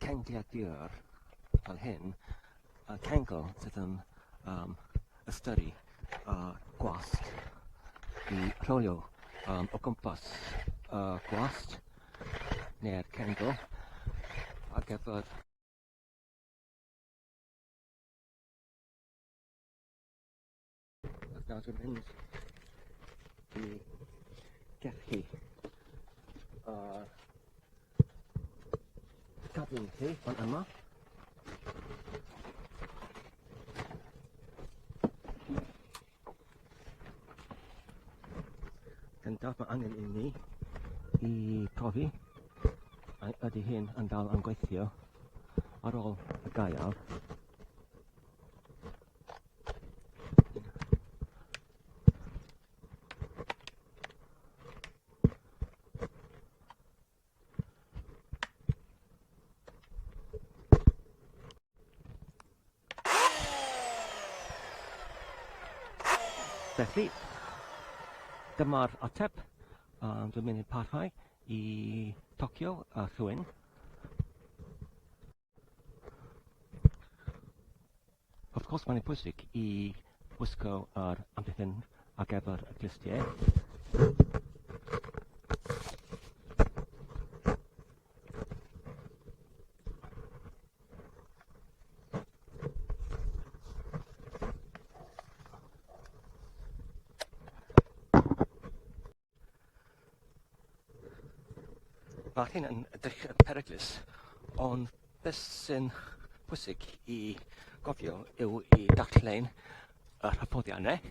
cengliadur fel hyn, y cengl sydd yn um, ystyru y gwasg i rholio um, o gwmpas y gwasg neu'r cengl ar gyfer Ac nawr dwi'n mynd i gellu a cadw chi fan yma. Gyntaf mae angen i ni i profi a ydy hyn yn dal yn gweithio ar ôl y gaeaf. Felly, dyma'r ateb. Um, dwi'n mynd i parhau i tocio a rhywun. Wrth gwrs, mae'n bwysig i wisgo yr amddiffyn ar gyfer y clustiau. Mae hyn yn edrych yn peryglus, ond beth sy'n pwysig i gofio yw i darllen yr hyfforddiannau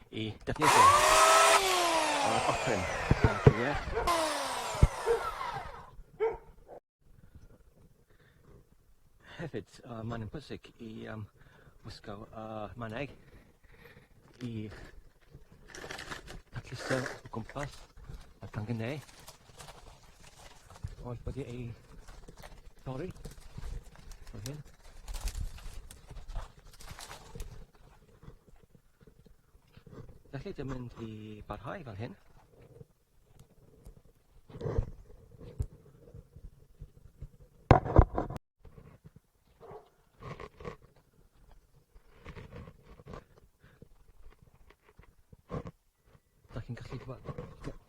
i defnyddio yr offeryn yn gywir. Hefyd, uh, mae'n bwysig i um, wisgo uh, maneg i tacluso o gwmpas y cangynnau oedd wedi ei torri fel hyn. Felly dwi'n mynd i barhau fel hyn. Da chi'n gallu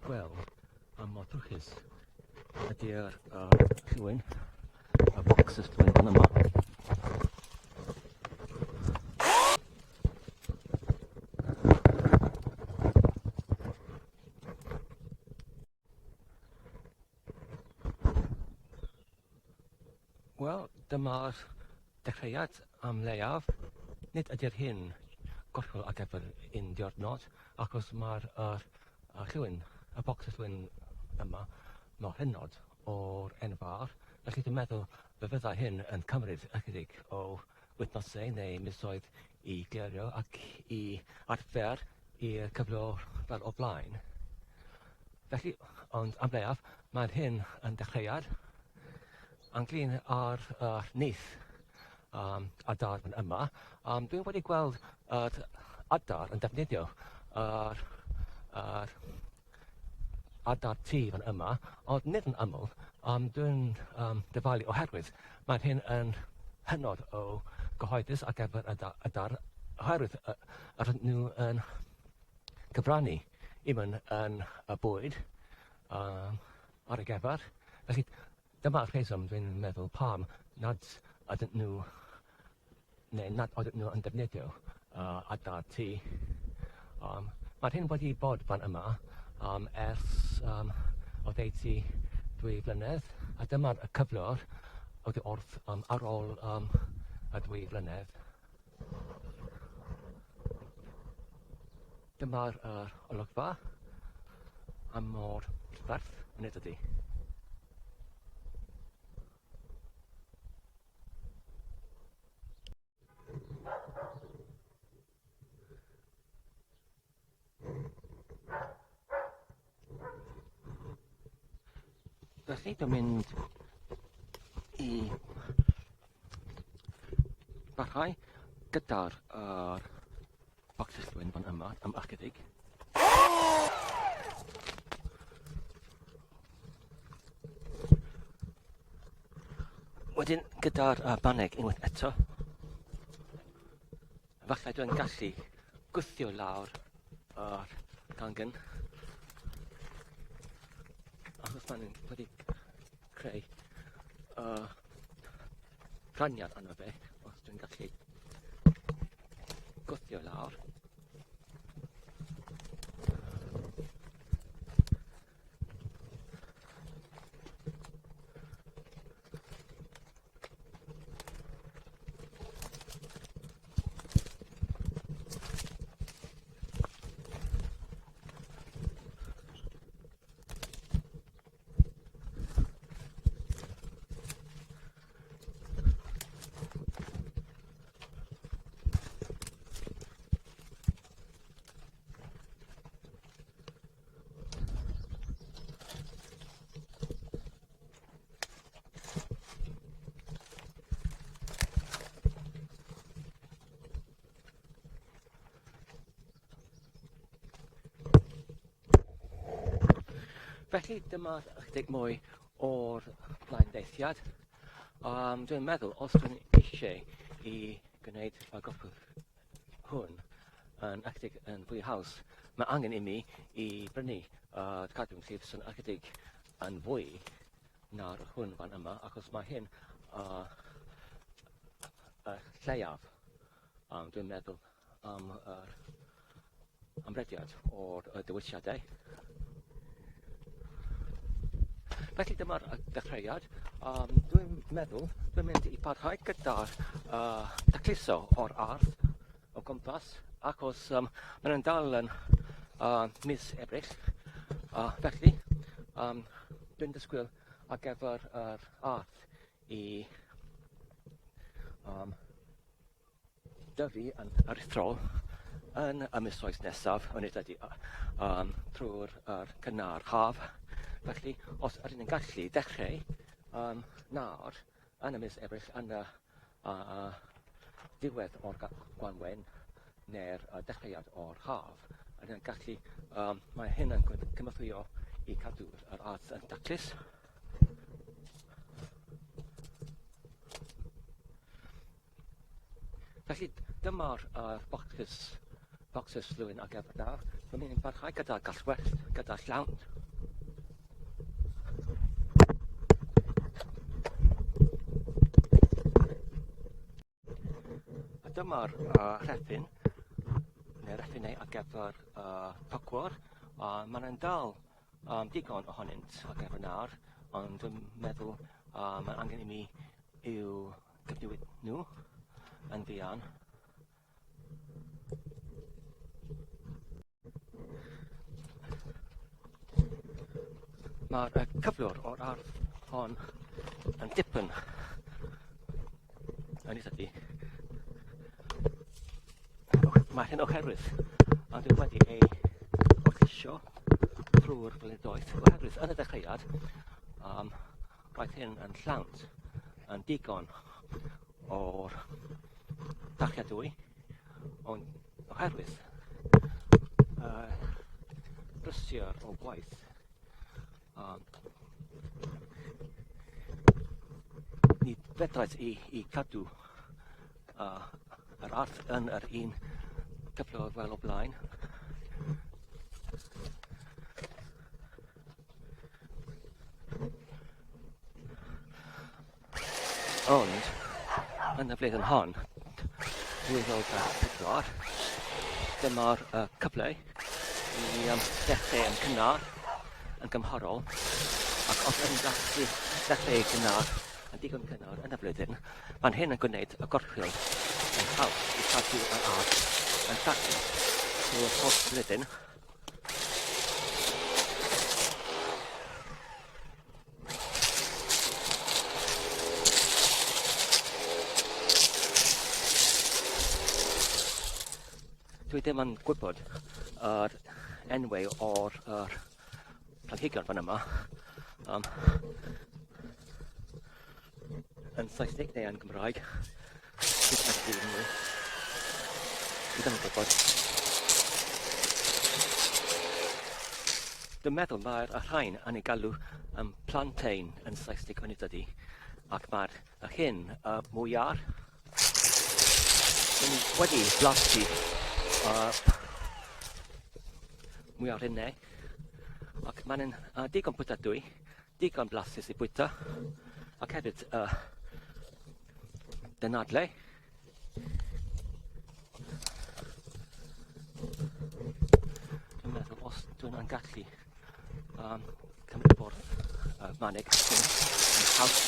gweld am mor trwchus ydy'r uh, llwyn, y bocsys llwyn fan yma. Wel, dyma'r dechreuad am leiaf. Nid ydy'r hyn gorchwyl ar gyfer un diwrnod, achos mae'r yr, y llwyn, y bocs y llwyn yma, mor hynod o'r enfawr. Felly dwi'n meddwl fe fyddai hyn yn cymryd ychydig o wythnosau neu misoedd i glirio ac i adfer i'r cyflwr fel o blaen. Felly, ond am leiaf, mae'r hyn yn dechreuad ynglyn â'r uh, nyth um, adar fan yma. Um, dwi'n wedi gweld yr adar yn defnyddio yr, yr adar tŷ fan yma, ond nid yn aml, um, dwi'n um, dyfalu oherwydd mae'r hyn yn hynod o gyhoeddus ar gyfer adar, oherwydd yr nhw yn cyfrannu i mewn yn y bwyd um, ar y gyfer. Felly dyma'r rheswm dwi'n meddwl pam nad ydyn nhw neu nad oedden nhw yn defnyddio uh, adar tŷ. Um, mae'r hyn wedi bod fan yma um, ers um, oddeutu dwy flynedd, a dyma'r cyflwr oddi wrth um, ar ôl um, y dwy flynedd. Dyma'r uh, olygfa am mor ferth yn ydy. Felly dwi'n mynd i barhau gyda'r uh, bocsys llwyn fan yma am ychydig. Wedyn gyda'r baneg unwaith eto, efallai dwi'n gallu gwthio lawr yr gangen achos maen nhw'n wedi creu rhaniad arno fe os dwi'n gallu gwthio lawr. Felly dyma'r ychydig mwy o'r blaendeithiad. Dwi'n meddwl os dwi'n eisiau i gwneud y gorchwyl hwn yn ychydig yn fwy haws, mae angen i mi i brynu uh, cadw'n llif sy'n ychydig yn fwy na'r hwn fan yma, achos mae hyn y lleiaf, dwi'n meddwl, am yr amrediad o'r dewisiadau. Felly dyma'r dechreuad. Dwi'n meddwl dwi'n mynd i parhau gyda'r tacluso o'r ardd o gwmpas achos mae'n yn dal yn mis Ebrill. Felly dwi'n disgwyl ar gyfer yr ardd i dyfu yn aruthrol yn y misoedd nesaf, onid ydy, um, trwy'r er cynnar haf. Felly, os ydyn ni'n gallu dechrau nawr, yn y mis Ebrill, yn y diwedd o'r gwanwyn neu'r dechreuad o'r haf, ydyn ni'n gallu, mae hyn yn cynorthwyo i cadw'r ardd yn daclus. Felly dyma'r bocsys, bocsys llwyn ar gyfer nawr. Rwy'n mynd i'n parhau gyda gallwerth, gyda llawn. A dyma'r rheffyn, neu rheffinau ar gyfer tocwr. Maen nhw'n dal digon ohonynt ar gyfer nawr, ond dwi'n meddwl mae angen i mi i'w Cyfnewid nhw yn fuan. Mae'r cyflwr o'r ardd hon yn dipyn yn eitha di. Mae hyn oherwydd a dwi wedi ei orllysio trwy'r blynyddoedd oherwydd yn y dechreuad roedd hyn yn llawnt yn digon o'r darlledwy, ond oherwydd brysur o gwaith, ni fedrais i, i cadw yr ardd yn yr un cyflwr fel o blaen. Ond, yn y flwyddyn hon, 2024, dyma'r cyfle i dechrau yn cynnar, yn gymharol, ac os ydyn gallu dechrau gynnar, yn digon cynnar yn y flwyddyn, mae'n hyn yn gwneud y gorchwyl yn haws i cadw yr ardd yn llacus trwy'r holl flwyddyn. Dwi ddim yn gwybod yr enwau o'r er planhigion fan yma. Yn Saesneg neu yn Gymraeg. Dwi ddim yn gwybod. Dwi'n meddwl mae'r rhain yn ei galw yn plantain yn Saesneg onid ydy. Ac mae'r y hyn y mwyar yn wedi blasu y mwyarinnau ac mae'n yn digon bwytadwy, digon blasus i bwyta ac hefyd dynadle. Dwi'n meddwl os dwi'n yn gallu cymryd bwrdd manig yn haws.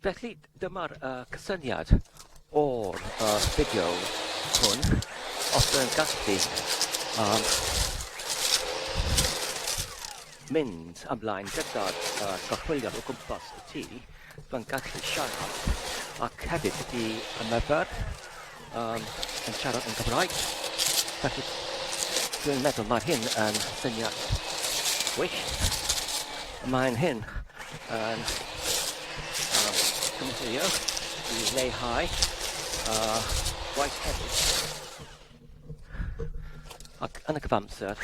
Felly dyma'r cysyniad o'r fideo hwn. Os yn gallu mynd ymlaen gyda'r gorchwylion o gwmpas y tŷ, Mae'n gallu siarad ac hefyd ydy ymarfer yn siarad yn Gymraeg. Felly dwi'n meddwl mae hyn yn syniad gwych. Mae'n hyn yn cymeradwyo i leihau gwaith hefyd. Ac yn y cyfamser,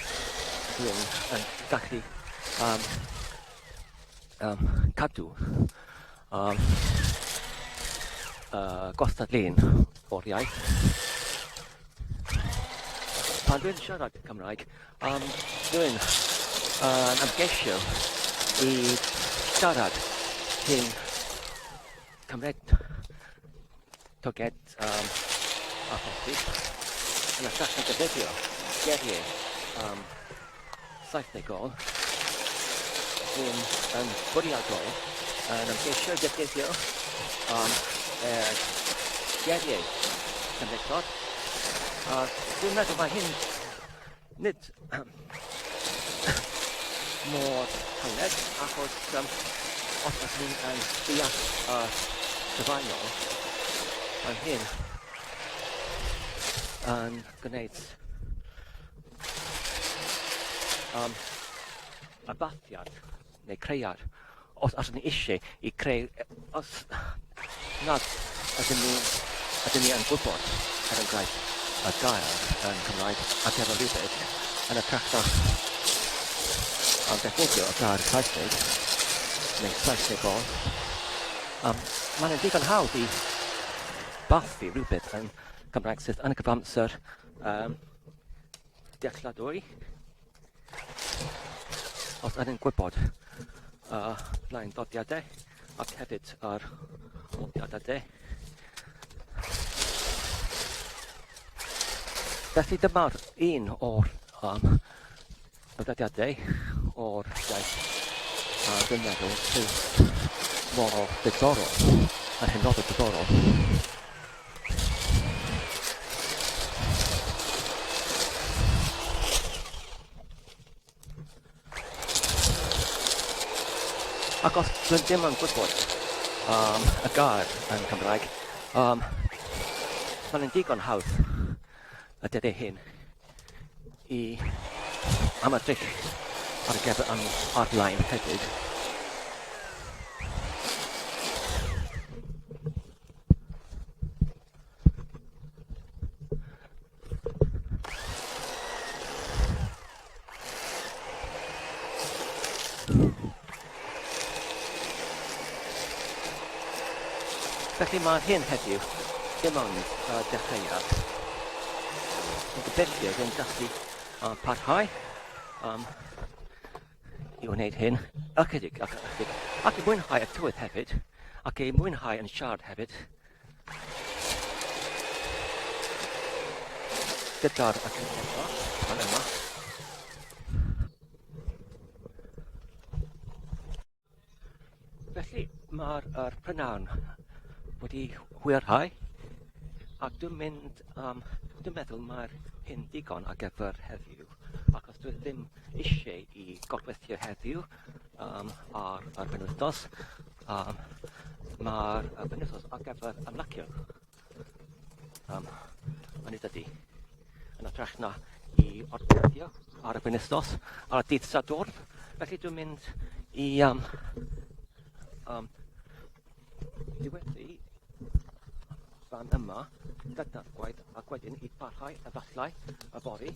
dwi'n yn gallu cadw gwastad lun o'r iaith. Pan dwi'n siarad Cymraeg, dwi'n ymgeisio i siarad cyn cymryd toged a phosib. Yn hytrach na defnyddio geiriau Saesnegol, dwi'n yn bwriadol yn ymgeisio i defnyddio geiriau Cymreictod. A dwi'n meddwl mae hyn nid mor caled achos os ydych ni'n yn deall y cyfannol, mae hyn yn gwneud y bathiad neu creuad os ydyn ni eisiau i creu, os nad ydyn ni, ydyn ni yn gwybod, er enghraifft, y gair yn Cymraeg ar gyfer rhywbeth, yn hytrach na defnyddio y gair Saesneg neu Saesnegol, mae'n ddigon hawdd i bathu rhywbeth yn Cymraeg sydd yn y cyfamser dealladwy. Os ydyn gwybod y blaen dodiadau ac hefyd yr odiadau. Felly dyma'r un o'r nodediadau o'r iaith a dwi'n meddwl sydd mor ddiddorol, yn hynod o ddiddorol. Ac os dwi'n ddim yn gwybod y gair yn Cymraeg, mae'n digon hawdd y dyddiau hyn i am edrych ar y gyfer am ar-lein hefyd. Felly mae hyn heddiw dim ond y dechreuad. Yn gobeithio dwi'n gallu parhau i wneud hyn ychydig ac ychydig ac i mwynhau y tywydd hefyd ac i mwynhau yn siarad hefyd gyda'r cynulleidfa fan yma. Felly mae'r er prynhawn wedi hwyrhau ac dwi'n mynd, dwi'n meddwl mae'r hyn digon ar gyfer heddiw ac os dwi ddim eisiau i gorweithio heddiw ar yr penwythnos, mae'r penwythnos ar gyfer ymlacio. Ond nid ydy. Yn hytrach na i ordeithio ar y penwythnos, ar y dydd Sadwrn. Felly dwi'n mynd i um, um, diweddu fan yma gyda'r gwaith ac wedyn i parhau efallai yfory.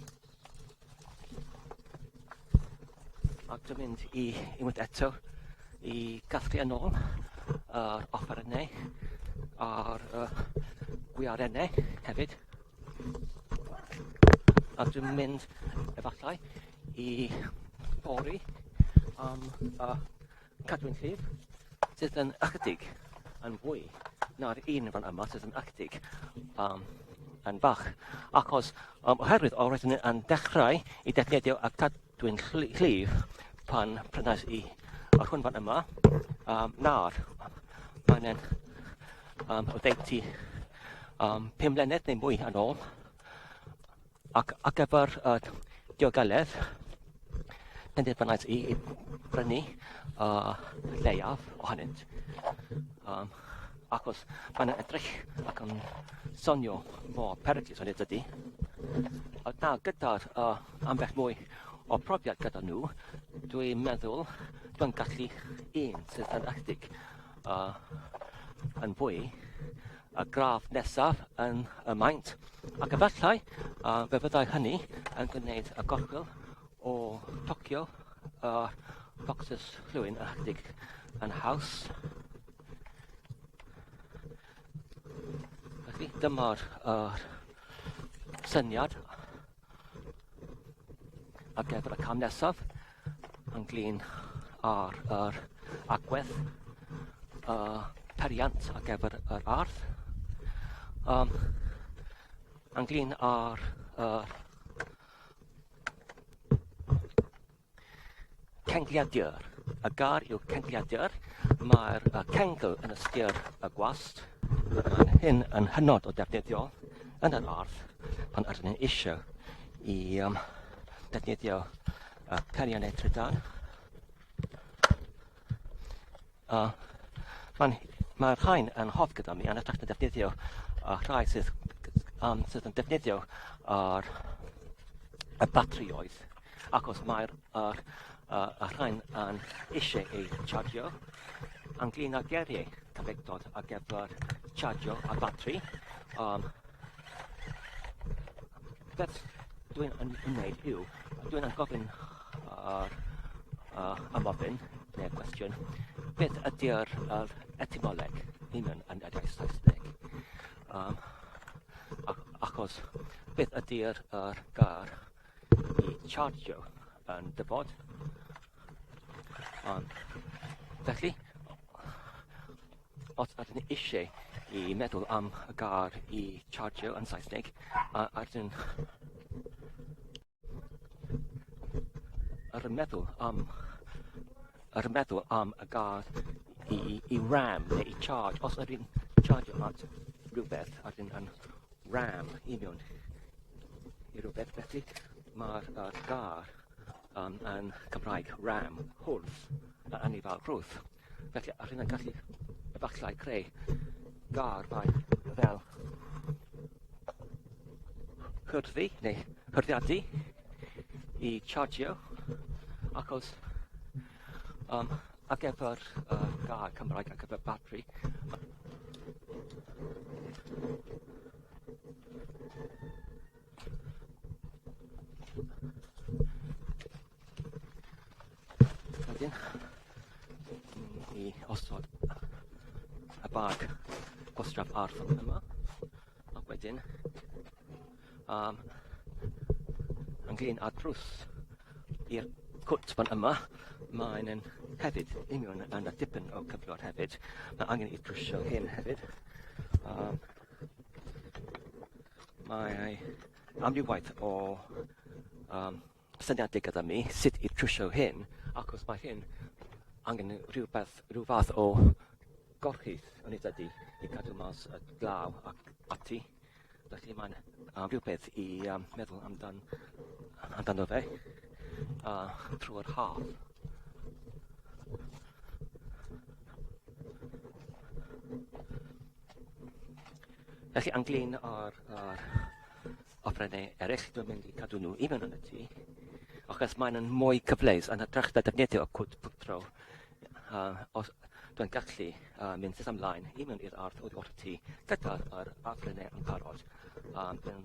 Ac dwi'n mynd i unwaith eto i gasglu yn ôl yr offerynnau a'r gwiarennau hefyd. A dwi'n mynd efallai i bori am y cadwyn llif sydd yn ychydig yn fwy na'r un fan yma sydd yn ychydig um, yn fach. Achos um, oherwydd o roeddwn yn dechrau i defnyddio y cadwyn llif pan prynais i yr hwn fan yma, um, nawr mae'n um, oddeutu um, 5 mlynedd neu mwy yn ôl. Ac ar gyfer y diogeledd, penderfynais i i brynu y lleiaf ohonynt. Um, achos mae'n edrych ac yn sonio mor peryglus ond ydy. A na, gyda'r uh, ambell mwy o profiad gyda nhw, dwi'n meddwl dwi'n gallu un sydd yn ychydig uh, yn fwy y graff nesaf yn y maint, ac efallai uh, fe fyddai hynny yn gwneud y gorchwyl o tocio y bocsys llwyn ychydig yn haws. Felly dyma'r uh, syniad ar gyfer y cam nesaf ynglyn â'r yr agwedd y periant ar gyfer yr ardd. Um, ynglyn â'r yr Cengliadur. Y gair yw cengliadur. Mae'r uh, cengl yn ystyr y gwast. Mae hyn yn hynod o defnyddiol yn yr ardd pan ydyn ni eisiau i um, defnyddio uh, peiriannau trydan. Uh, Mae'n mae rhain yn hoff gyda mi, yn hytrach na defnyddio uh, rhai sydd, um, sydd yn defnyddio yr, y batrioedd, achos mae'r yr, uh, y rhain yn eisiau ei chargio. Ynglyn â geiriau cyfectod ar gyfer chargio a batri, um, beth dwi'n yn wneud yw, dwi'n yn gofyn yr uh, ymofyn, neu cwestiwn, beth ydy'r er etymoleg hunan yn yr iaith Saesneg? Um, achos beth ydy'r er gair i chargio yn dyfod? Um, felly, os ydyn ni eisiau i meddwl am y gair i chargio yn Saesneg, a ydyn yr meddwl am yr meddwl am y gair i, i ram neu i charge. Os ydyn charge at rhywbeth, ydyn yn ram i mewn i rhywbeth. Felly mae'r er gair um, yn Cymraeg ram, hwrdd, y anifail rhwth. Felly ar hynna'n gallu efallai creu gair fel hyrddu neu hyrddiadu i chargio achos um, ar gyfer uh, gair Cymraeg ar gyfer batri. Wedyn, i osod y bag gwastraff ardd yma. Ac wedyn, um, ynglyn â'r drws i'r cwt fan yma, mae'n yn hefyd union yn y dipyn o cyflwr hefyd. Mae angen i drwsio hyn hefyd. Um, mae amrywiaeth o um, syniadau gyda mi sut i trwsio hyn, achos mae hyn angen rhywbeth, rhyw fath o gorchudd yn ei dydy i cadw mas y glaw ac ati. Felly mae'n um, rhywbeth i um, meddwl amdan, amdano fe uh, trwy'r haf. Felly, ynglyn â'r, ar Offerynnau eraill, dwi'n mynd i cadw nhw i mewn yn y tŷ, achos maen nhw'n mwy cyfleus yn hytrach na defnyddio y cwt pob tro. Os dwi'n gallu mynd syth ymlaen i mewn i'r ardd oddi wrth y tŷ gyda'r offerynnau yn barod. Dwi'n